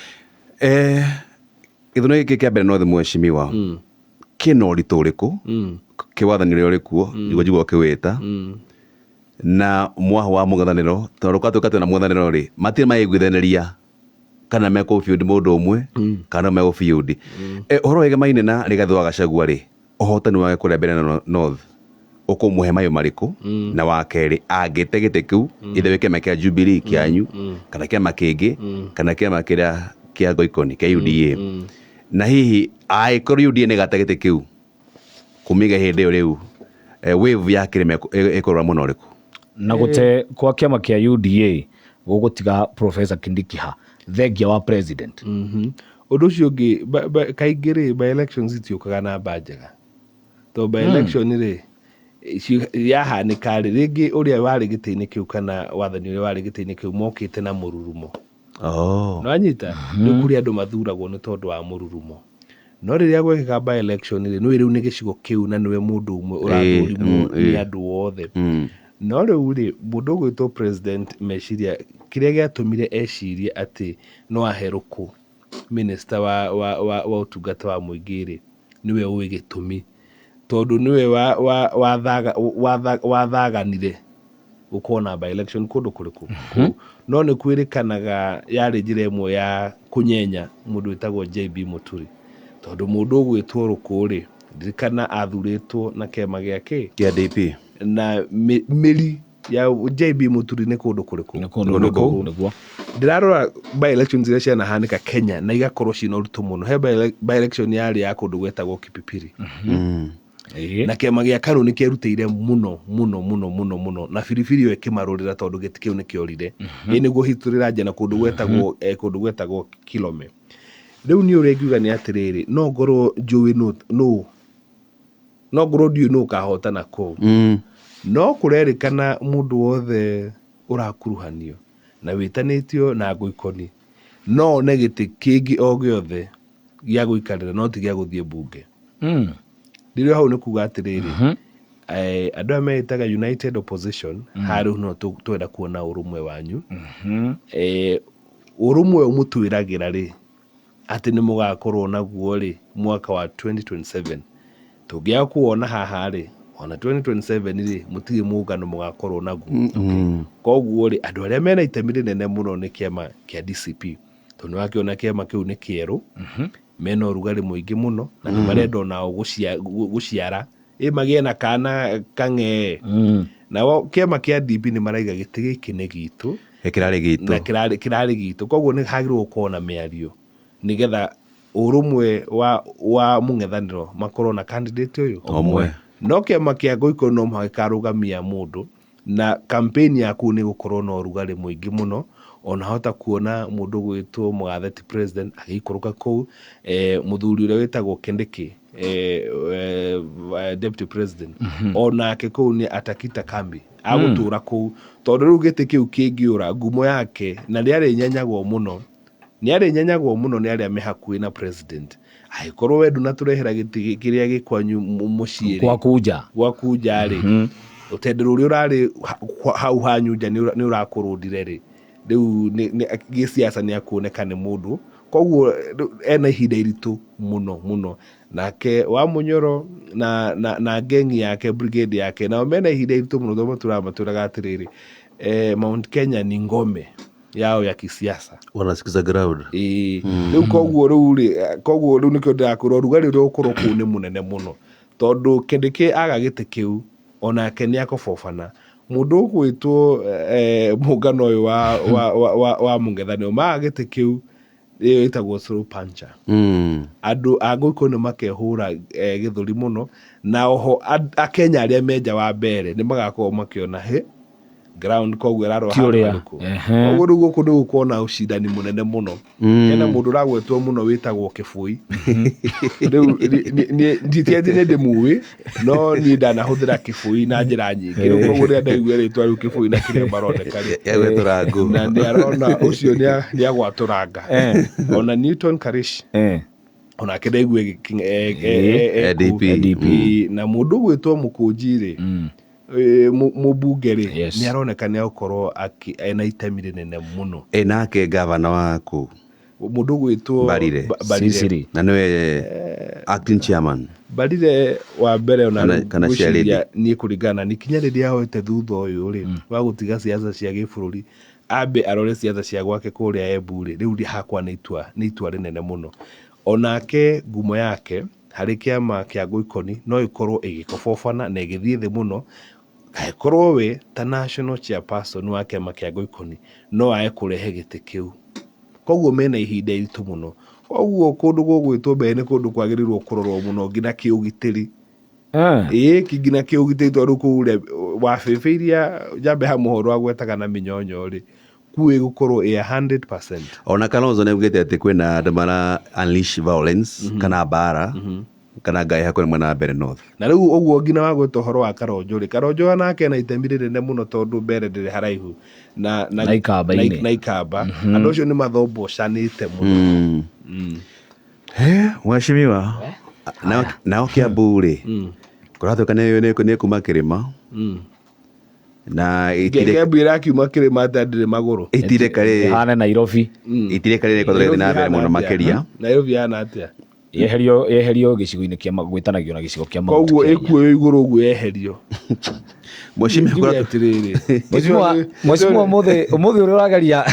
Gĩthurano gĩkĩ kĩa Mbere North, mweshimiwa, kĩna ũritũ ũrĩkũ kĩwathani ũrĩa ũrĩ kuo nĩguo njigua ũkĩwĩta na mwaho wa mũng'ethanĩro, tondũ kwatuĩka twĩna mũng'ethanĩro rĩ, matirĩ maiguithanĩria kana mekũbiũndi mũndũ ũmwe kana megũbiũndi. Ũhoro wĩgemaine na Rigathĩ wa Gachagua rĩ, ũhotani wake kũrĩa Mbere North Ũkũmũhe mayũ marĩkũ? Na wa kerĩ, angĩte gĩtĩ kĩu, ithe wĩ kĩama kĩa Jubilee kĩanyu kana kĩama kĩngĩ kana kĩama kĩrĩa kĩa Ngoikoni kĩa UDA, na hihi angĩkorwo UDA nĩ gate gĩtĩ kĩu kumiga hĩndĩ ĩyo rĩu, wave ya kĩrĩma ĩkũrora mũno ũrĩkũ? Na gũte kwa kĩama kĩa UDA gũgũtiga Professor Kindiki ha thengia wa president? Ũndũ ũcio ũngĩ, kaingĩ rĩ, by elections itiũkaga na namba njega, tondũ by election rĩ, yahanĩka rĩ, rĩngĩ ũrĩa warĩ gĩtĩ-inĩ kĩu kana wathani ũrĩa warĩ gĩtĩ-inĩ kĩu mokĩte na mũrurumo. Nĩwanyita? Rĩu kũrĩ andũ mathuragwo nĩ tondũ wa mũrurumo, no rĩrĩa gwekĩka by election rĩ, nĩũĩ rĩu nĩ gĩcigo kĩu na nĩwe mũndũ ũmwe ũrathũrimwo nĩ andũ othe. No rĩu rĩ, mũndũ ũgwĩtwo president, meciria kĩrĩa gĩatũmire ecirie atĩ no ahe Rũkũ minister wa ũtungata wa mũingĩ rĩ, nĩwe ũĩ gĩtũmi, tondũ nĩwe wathaganire gũkorwo na by election kũndũ kũrĩkũ kũu. No nĩ kwĩrĩkanaga yarĩ njĩra ĩmwe ya kũnyenya mũndũ wĩtagwo JB Mũturi, tondũ mũndũ ũgwĩtwo Rũkũ rĩ, ndirikana athurĩtwo na kĩama gĩa kĩ? Kĩa DP. Na mĩri ya JB Mũturi nĩ kũndũ kũrĩkũ? Nĩ kũndũ kũrĩkũ nĩguo? Ndĩrarora by elections iria cianahanĩka Kenya na igakorwo ciĩna ũritũ mũno. He by election yarĩ ya kũndũ gwetagwo Kipipiri, na kĩama gĩa KANU nĩ kĩerutĩire mũno mũno mũno mũno mũno, na biribiri ĩyo ĩkĩmarũrĩra tondũ gĩtĩ kĩu nĩ kĩorire. Ĩ nĩguo history ĩranjia na kũndũ gwetagwo Kilome. Rĩu niĩ ũrĩa ingiuga nĩ atĩrĩrĩ, no ngorwo njũĩ nũ, no ngorwo ndiũĩ nũ ũkahotana kũu, no kũrerĩkana mũndũ wothe ũrakuruhanio na wĩtanĩtio na Ngoikoni no one gĩtĩ kĩngĩ o gĩothe gĩa gũikarĩra, no ti gĩa gũthiĩ mbunge. Rĩrĩa hau nĩ kuga atĩrĩrĩ, andũ aya meĩtaga United Opposition, harĩ no twenda kuona ũrũmwe wanyu. Ũrũmwe ũyũ mũtwĩragĩra rĩ atĩ nĩ mũgakorwo naguo rĩ mwaka wa 2027, tũngĩaga kuwona haha rĩ, ona 2027 rĩ, mũtirĩ mũngano mũgakorwo naguo. Koguo rĩ, andũ arĩa mena itemi rĩnene mũno nĩ kĩama kĩa DCP, tondũ nĩ wakĩona kĩama kĩu nĩ kĩerũ, mena ũrugarĩ mũingĩ mũno na nĩ marenda onao gũciara ĩ magĩe na kana kang'ee. Nao kĩama kĩa DP nĩ maraiga gĩtĩ gĩkĩ nĩ gitũ. Kĩrarĩ gitũ. Na kĩrarĩ gitũ, koguo nĩ hagĩrĩirwo gũkorwo na mĩario nĩgetha ũrũmwe wa mũng'ethanĩro makorwo na candidate ũyũ ũmwe. No kĩama kĩa Ngoikoni no mũhaka gĩkarũgamia mũndũ, na campaign ya kũu nĩ gũkorwo na ũrugarĩ mũingĩ mũno. Ona hota kuona mũndũ ũgwĩtwo Mũgatheti president agĩikũrũka kũu, mũthuri ũrĩa wĩtagwo Kindiki, deputy president, onake kũu nĩ atakita kambi agũtũra kũu, tondũ rĩu gĩtĩ kĩu kĩngĩũra, ngumo yake na nĩ arĩnyenyagwo mũno, nĩ arĩnyenyagwo mũno nĩ arĩa me hakuhĩ na president, angĩkorwo we ndũnatũrehera gĩtĩ kĩrĩa gĩ kwanyu mũciĩ rĩ, gwaku nja. Gwaku nja rĩ, ũtendero ũrĩa ũrarĩ hau hanyu nja nĩ ũrakũrũndire rĩ, rĩu gĩciaca nĩ akuoneka nĩ mũndũ. Koguo rĩu ena ihinda iritũ mũno mũno. Nake wa Mũnyoro na ngengi yake, brigade yake, nao mena ihinda iritũ mũno, tondũ matũraga matwĩraga atĩrĩrĩ, Mount Kenya ni ngome yao ya kisiasa. Wanasikiza ground. Ĩĩ, rĩu koguo rĩu rĩ, koguo rĩu nĩkĩo ndĩrakwĩra ũrugarĩ ũrĩa ũgũkorwo kũu nĩ mũnene mũno, tondũ Kindiki aga gĩtĩ kĩu, onake nĩ akũbobana. Mũndũ ũgwĩtwo mũngano ũyũ wa mũng'ethanĩro maga gĩtĩ kĩu, ĩyo ĩtagwo slow puncher. Andũ a Gũikũ nĩ makehũra gĩthũri mũno, na oho akenya arĩa me nja wa mbere nĩ magakorwo makĩona he ground, koguo ĩrarora Ti handũ ũrĩa. harĩkũ. Koguo rĩu gũkũ nĩ gũkorwo na ũcindani mũnene mũno. Hena mũndũ ũragwetwo mũno wĩtagwo Kĩbũi. Rĩu nditie atĩ nĩ ndĩmũĩ, no niĩ ndanahũthĩra Kĩbũi na njĩra nyingĩ. Rĩu koguo rĩrĩa ndaigua rĩtwa rĩu Kĩbũi na kĩrĩa maroneka rĩ, Egwetũra ngũ. Na nĩ arona ũcio nĩ agwatũranga. Ona Newton Karish, onake ndaigua DP. DP. Na mũndũ ũgwĩtwo Mũkũnji rĩ, mũmbunge rĩ, nĩ aroneka nĩ agũkorwo ena itemi rĩnene mũno. Ĩ nake gavana waku? Mũndũ ũgwĩtwo Mbarire. Mbarire. Sisiri. Na nĩwe acting chairman. Mbarire wa mbere ona Kana ngwĩciria chairlady. niĩ kũringana na niĩ, kinya rĩrĩa ahoete thutha ũyũ rĩ wa gũtiga ciaca cia gĩbũrũri, ambe arore ciaca cia gwake kũrĩa Embu rĩ, rĩu hakwa nĩ itua rĩnene mũno. Onake ngumo yake Harĩ kĩama kĩa Ngoikoni no ĩkorwo ĩgĩkobobana na ĩgĩthiĩ thĩ mũno, angĩkorwo we ta national chairperson wa kĩama kĩa Ngoikoni no age kũrehe gĩtĩ kĩu. Koguo mena ihinda iritũ mũno. Koguo kũndũ gũgwĩtwo mbere nĩ kũndũ kwagĩrĩirwo kũrorwo mũno nginya kĩũgitĩri. Ĩĩ nginya kĩũgitĩri, tondũ kũu wabĩbĩ iria njambe ha mũhoro agwetaga na mĩnyonyo rĩ, kuu ĩgũkorwo ĩ 100%. Ona Kalonzo nĩ augĩte atĩ kwĩna andũ mara unleash violence kana mbara kana ngai hakuhĩ mwena wa Mbere North. Na rĩu ũguo nginya wagweta ũhoro wa Karonjo rĩ, Karonjo nake ena itemi rĩnene mũno, tondũ mbere ndĩrĩ haraihu na Na Ikamba-inĩ. Na Ikamba. Andũ acio nĩ mathombocanĩte mũno. He, mheshimiwa, nao Kiambu rĩ, kũratuĩka nĩ kuma kĩrĩma na itirĩ Kiambu ĩrakiuma kĩrĩma atĩa ndĩrĩ magũrũ? Itirĩ karĩ Ĩhane Nairobi. Itirĩ karĩ rĩkorwo rĩgĩthiĩ na mbere mũno makĩria. Nairobi hana atĩa? Yeherio gĩcigo-inĩ kĩa gwĩtanagio na gĩcigo kĩa Mount Koguo Kenya. ĩkuoyo igũrũ ũguo yeherio. Mheshimiwa, Njuge atĩrĩrĩ, Mheshimiwa, ũmũthĩ ũrĩa ũrageria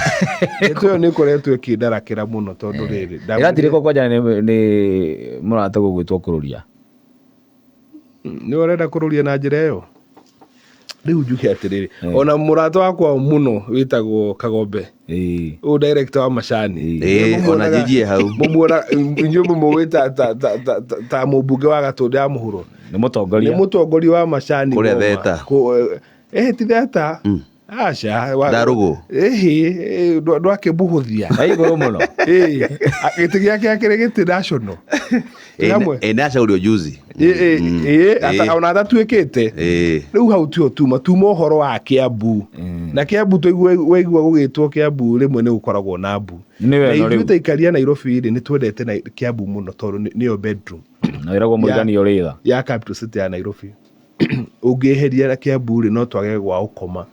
ndeto ĩyo nĩ ĩkoretwo ĩkĩndarakĩra mũno, tondũ rĩrĩ ĩratirĩkwo kwanja nĩ mũrata gũgwĩtwo kũrũria. Nĩ ũrenda kũrũria na njĩra ĩyo. Rĩu njuge atĩrĩrĩ, ona mũrata wakwa mũno wĩtagwo Kagombe, ũyũ director wa macani. Ĩĩ, ona Njiji e hau. Mũmuona inyuĩ mũmũĩ ta mũmbunge wa Gatũndũ ya mũhuro. Nĩ mũtongoria. Nĩ mũtongoria wa macani Kũrĩa Boma. Theta. Ti Theta, aca. Ndarũgũ. Ĩhĩ, ndwakĩmũhũthia. E igũrũ mũno. Ĩĩ, gĩtĩ gĩake akĩrĩ gĩtĩ national. Twĩ hamwe. Ĩ, nĩ juzi. Ĩĩ, ona atatuĩkĩte. Rĩu hau tiho tuma ũhoro wa Kiambu, na Kiambu twaigua waigua gũgĩtwo Kiambu rĩmwe nĩ gũkoragwo na mbu. Nĩ Na weno ithuĩ rĩu ta ikaria Nairobi rĩ, nĩ twendete Kiambu mũno, tondũ nĩyo bedroom na wĩragwo mũrigani ũrĩ tha. Ya capital city ya Nairobi. Ũngĩeheria Kiambu rĩ, no twage gwa gũkoma.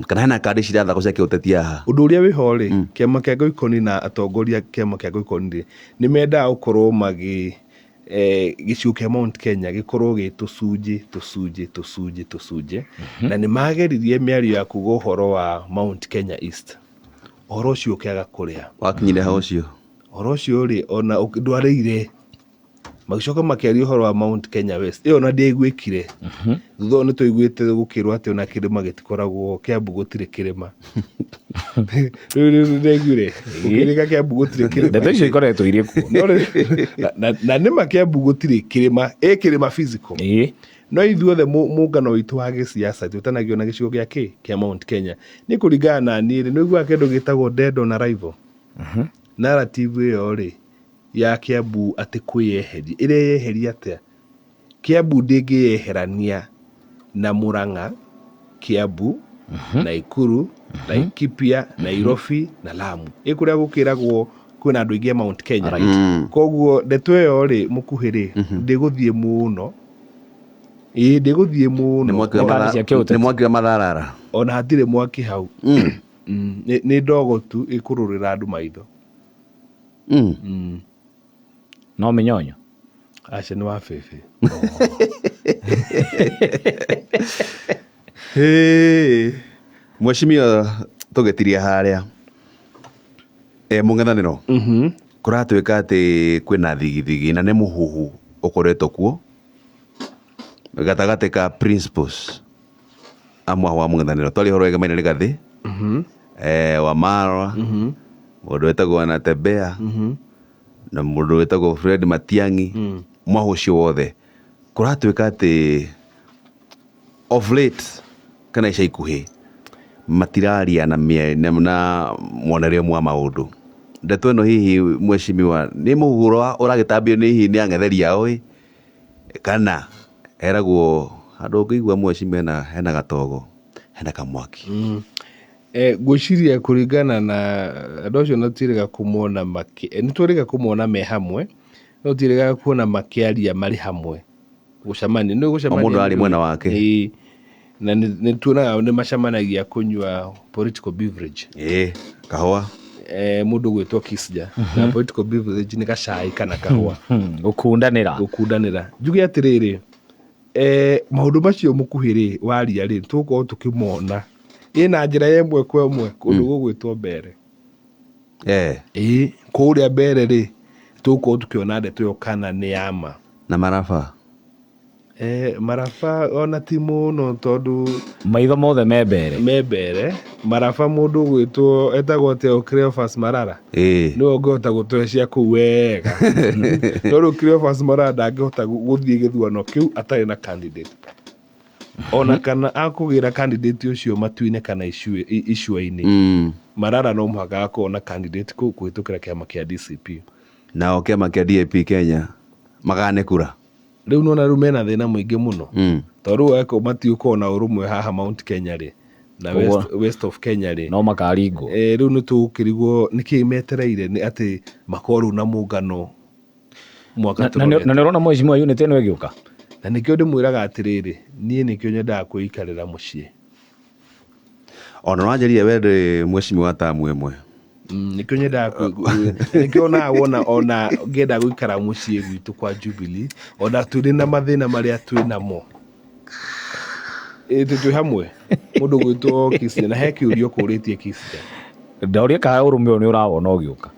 Kana hena kandi cirathakwo cia kĩũteti haha? Ũndũ ũrĩa wĩho rĩ, kĩama kĩa Ngoikoni na atongoria kĩama kĩa Ngoikoni rĩ, nĩ mendaga gũkorwo magĩ gĩcigo kĩa Mount Kenya gĩkorwo gĩ tũcunjĩ tũcunjĩ tũcunjĩ tũcunjĩ, na nĩ mageririe mĩario ya kuga ũhoro wa Mount Kenya East. Ũhoro ũcio ũkĩaga kũrĩa. Wakinyire ha ũcio? Ũhoro ũcio rĩ, ona ndwarĩire. Magĩcoka makĩaria ũhoro wa Mount Kenya West, ĩyo ona ndĩaiguĩkire. Thutha ũyũ nĩ tũiguĩte gũkĩrwo atĩ ona kĩrĩma gĩtikoragwo Kĩambu, gũtirĩ kĩrĩma. Rĩu nĩndaiguire gũkĩrĩka Kĩambu gũtirĩ kĩrĩma. Ndeto icio ikoretwo irĩ kuo. No na nĩma Kĩambu gũtirĩ kĩrĩma, ĩ kĩrĩma physical. No ithuothe mũngano witũ wa gĩsiasa twĩtanagio na gĩcigo gĩa kĩ kĩa Mount Kenya. Nĩ kũringana na niĩ rĩ, nĩ ũiguaga kĩndũ gĩtagwo dead on arrival narrative ĩyo rĩ ya Kiambu atĩ kwĩyeheria, ĩreyeheria atĩa? Kiambu ndĩngĩyeherania na Murang'a, Kiambu, Naikuru, Laikipia, Nairobi na Lamu. Ĩ kũrĩa gũkĩragwo kwĩna andũ aingĩ a Mount Kenya. Koguo ndeto ĩyo rĩ, mũkuhĩ rĩ, ndĩgũthiĩ mũno, ĩĩ, ndĩgũthiĩ mũno. Nĩ kandi cia kĩũteti. Nĩ mwaki wa matharara. Ona hatirĩ mwaki hau. Nĩ ndogo tu ĩkũrũrĩra andũ maitho. No mĩnyonyo. Aca, nĩ wa bĩbĩ. Hey, mheshimiwa, tũgĩtiria harĩa mũng'ethanĩro, kũratuĩka atĩ kwĩna thigithigi na nĩ mũhuhu ũkoretwo kuo gatagatĩ ka principals amwe wa mũng'ethanĩro. Twarĩ ũhoro wĩgemaine Rigathĩ wa Marwa, mũndũ wĩtagwo Anatembea na mũndũ wĩtagwo Fred Matiang'i. Mwahu ũcio wothe kũratuĩka atĩ of late kana ica ikuhĩ matiraria na mwonere ũmwe wa maũndũ. Ndeto ĩno hihi, mheshimiwa, nĩ mũhuhu ũragĩtambio nĩ hihi nĩ ang'etheri ao ĩ, kana heragwo handũ ũngĩigua mheshimiwa hena gatogo, hena kamwaki? Ngwĩciria kũringana na andũ acio na twĩrĩga kũmona makĩ nĩ twĩrĩga kũmona me hamwe, no twĩrĩga kuona makĩaria marĩ hamwe gũcemania nĩ gũcemania. O mũndũ arĩ mwena wake. Ĩĩ. Na nĩ tuonaga nĩ macemanagia kũnyua political beverage. Ĩĩ, kahũa. Mũndũ gwĩtwo Kisja na political beverage nĩ gacai kana kahũa. Gũkundanĩra. Gũkundanĩra. Njuge atĩrĩrĩ, maũndũ macio mũkuhĩ rĩ, waria rĩ, tũgũkorwo tũkĩmona ĩ na njĩra ya ĩmwe kwa ĩmwe kũndũ gũgwĩtwo mbere. Ĩĩ, kũrĩa mbere rĩ, tũgũkorwo tũkĩona ndeto ĩyo kana nĩ ya ma. Na Maraba. Maraba ona ti mũno tondũ Maitho mothe me mbere. Me mbere Maraba, mũndũ ũgwĩtwo etagwo atĩa, Cleophas Marara, nĩwe ũngĩhota gũtũhe cia kũu wega, tondũ Cleophas Marara ndangĩhota gũthiĩ gĩthurano kĩu atarĩ na candidate, ona kana akũgĩra candidate ũcio matu-inĩ kana icua-inĩ. Marara no mũhaka akorwo na candidate kũu kũhĩtũkĩra kĩama kĩa DCP. Nao kĩama kĩa DAP Kenya magane kura. Rĩu nona rĩu mena thĩna mũingĩ mũno, tondũ rĩu angĩkorwo matiũkorwo na ũrũmwe haha Mount Kenya rĩ, na west of Kenya rĩ, no makaringwo. Rĩu nĩ tũgũkĩrigwo nĩkĩ metereire nĩ atĩ makorwo rĩu na mũngano mwaka tũrorete. Na nĩ ũrona mheshimiwa unity ĩno ĩgĩũka. Na nĩkĩo ndĩmwĩraga atĩrĩrĩ, niĩ nĩkĩo nyendaga kwĩikarĩra mũciĩ. Ona wanjĩrire we ndĩ mheshimiwa tamu ĩmwe. Nĩkĩo nyendaga nĩkĩo onaga wona ona ngĩenda gũikara mũciĩ gwitũ kwa Jubilee, ona twĩrĩ na mathĩna marĩa twĩ namo. Ĩ, twĩ hamwe mũndũ gwĩtwo Kisia, na he kĩũria ũkũrĩtie Kisia. Ndauria kana ũrũmwe ũyũ nĩ ũrawona ũgĩũka.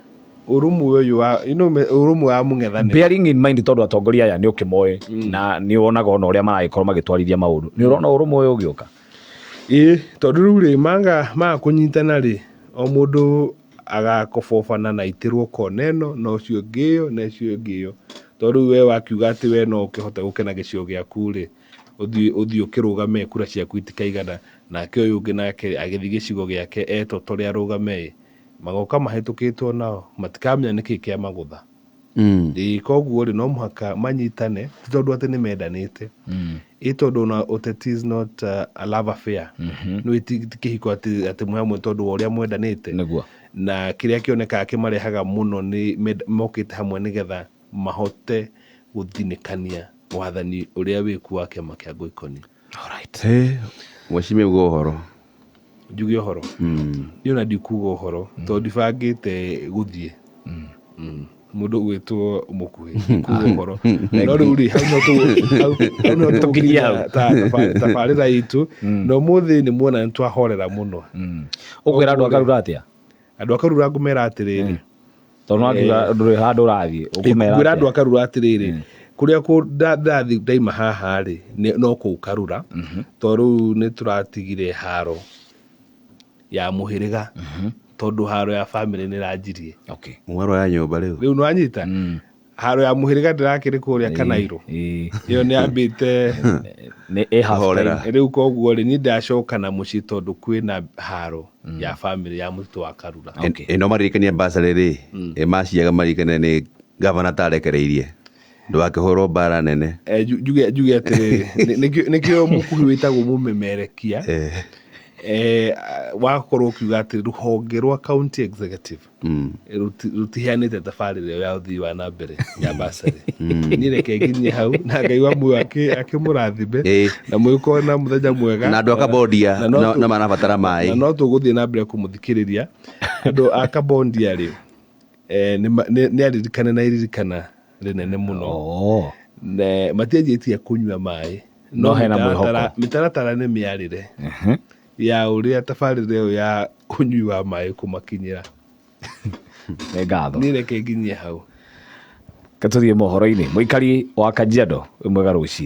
Ũrũmwe ũyũ wa you know, ũrũmwe wa mũng'ethanĩro. Bearing in mind tondũ atongoria aya nĩ ũkĩmoĩ na nĩ wonaga ona ũrĩa maragĩkorwo magĩtwarithia maũndũ, nĩ ũrona ũrũmwe ũyũ ũgĩũka? Ĩ, tondũ rĩu rĩ manga maga kũnyitana rĩ, o mũndũ agakobobana na itĩrwo kona ĩno na ũcio ũngĩ ĩyo na ũcio ũngĩ ĩyo, tondũ rĩu we wakiuga atĩ we no ũkĩhote gũkena gĩcigo gĩaku rĩ, ũthiĩ ũkĩrũgame kura ciaku itikaigana, nake ũyũ ũngĩ nake agĩthiĩ gĩcigo gĩake etotore arũgame ĩ, magoka mahĩtũkĩtwo nao matikamenya nĩkĩ kĩa magũtha. Ĩ, koguo rĩ no mũhaka manyitane, ti tondũ atĩ nĩ mendanĩte, ĩ tondũ ona ũteti is not a love affair. Nĩ ti kĩhiko atĩ mwĩ hamwe tondũ wa ũrĩa mwendanĩte. Nĩguo. Na kĩrĩa kĩonekaga kĩmarehaga mũno nĩ mokĩte hamwe nĩgetha mahote gũthinĩkania wathani ũrĩa wĩku wa kĩama kĩa Ngoikoni. Alright. Mheshimiwa uga ũhoro. Njuge ũhoro? Niĩ ona ndikuga ũhoro tondũ ndibangĩte gũthiĩ. Mũndũ ũgwĩtwo mũkuhĩ ndikuga ũhoro, no rĩu rĩ hau no hau no Tũkinyie hau. tũgũkinyia tabarĩra itũ, na ũmũthĩ nĩ muona nĩ twahorera mũno. Ũkwĩra andũ a Karura atĩa? Andũ a Karura ngũmera atĩrĩrĩ, Tondũ no akiuga ndũrĩ handũ ũrathiĩ, ũkũmera ngwĩra andũ atĩa? a Karura atĩrĩrĩ, kũrĩa ndathiĩ ndaima haha rĩ, no kũu Karura, tondũ rĩu nĩ tũratigire haro ya mũhĩrĩga, tondũ haro ya family nĩ ĩranjirie. Mwaro ya nyũmba rĩu. Rĩu nĩwanyita haro ya mũhĩrĩga ndĩrakĩrĩ kũrĩa Kanairo, ĩyo nĩ yambĩte Nĩ ĩ half Kũhorera. time. Rĩu koguo rĩ, niĩ ndacoka na mũciĩ tondũ kwĩna haro ya family ya mũtitũ wa Karura. Ĩno maririkania basarĩ rĩ, ĩmaciaga maririkane nĩ gavana tarekereirie ndwakĩhũrwo mbara nene. Njuge atĩrĩrĩ, nĩkĩo mũkuhĩ wĩtagwo mũmemerekia. Wakorwo ũkiuga atĩ rũhonge rwa county executive rũtiheanĩte tabarĩra ĩyo ya ũthii wa na mbere ya basarĩ. Niĩ reke nginyie hau, na Ngai wa muoyo akĩmũrathime na mũgĩkorwo na mũthenya mwega. Na andũ a Kabondia Na no no marabatara na maĩ. No tũgũthiĩ na mbere kũmũthikĩrĩria. Andũ a Kabondia rĩ, nĩ aririkane na iririkana rĩnene mũno. Matianjĩtie kũnyua maĩ, No hena mwĩhoko. Mĩtaratara nĩ mĩarĩre ya ũrĩa tabarĩra ĩyo ya ũnyui wa maĩ kũmakinyĩra. Nĩ ngatho. Niĩ reke nginyie hau. Ke tũthiĩ mohoro-inĩ. Mũikari wa Kajiado wĩ mwega rũcinĩ.